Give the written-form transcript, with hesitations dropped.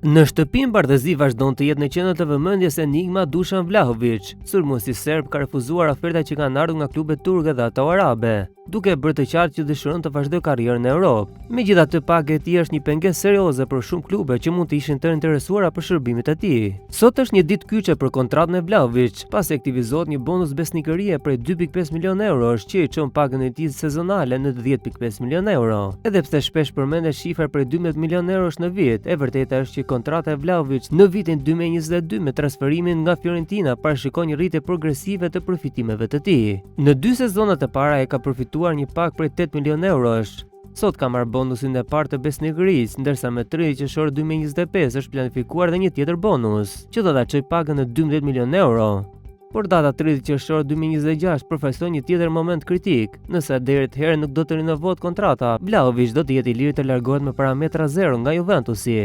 Në shtëpinë bardhezi vazhdon të jetë në qendër të vëmendjes enigma Dushan Vlahovic. Sulmuesi serb ka refuzuar ofertat që kanë ardhur nga klubet turke dhe ato arabe, duke e bërë të qartë që dëshiron të vazhdojë karrierën në Europë. Megjithatë, paga e tij është një pengesë serioze për shumë klube që mund të ishin të interesuara për shërbimet e tij. Sot është një ditë kyçe për kontratën e Vlahovic, pasi aktivizohet një bonus besnikërie prej 2.5 milionë eurosh që i çon pagën e tij sezonale në 10.5 milionë euro. Edhe pse shpesh përmendet shifra prej 12 milionë eurosh në vit, e vërteta është që kontrata e Vlahovic në vitin 2022 me transferimin nga Fiorentina parashikon një rritje progresive të përfitimeve të tij. Në dy sezonet e para ai ka përfituar një pagë prej 8 milionë eurosh. Sot ka marrë bonusin e parë të besnikërisë, ndërsa më 30 qershor 2025 është planifikuar dhe një tjetër bonus, që do ta çojë pagën në 12 milionë euro. Por data 30 qershor 2026 përfaqëson një tjetër moment kritik. Nëse deri atëherë nuk do të rinovohet kontrata, Vlahovic do të jetë i lirë të largohet me parametra zero nga Juventusi.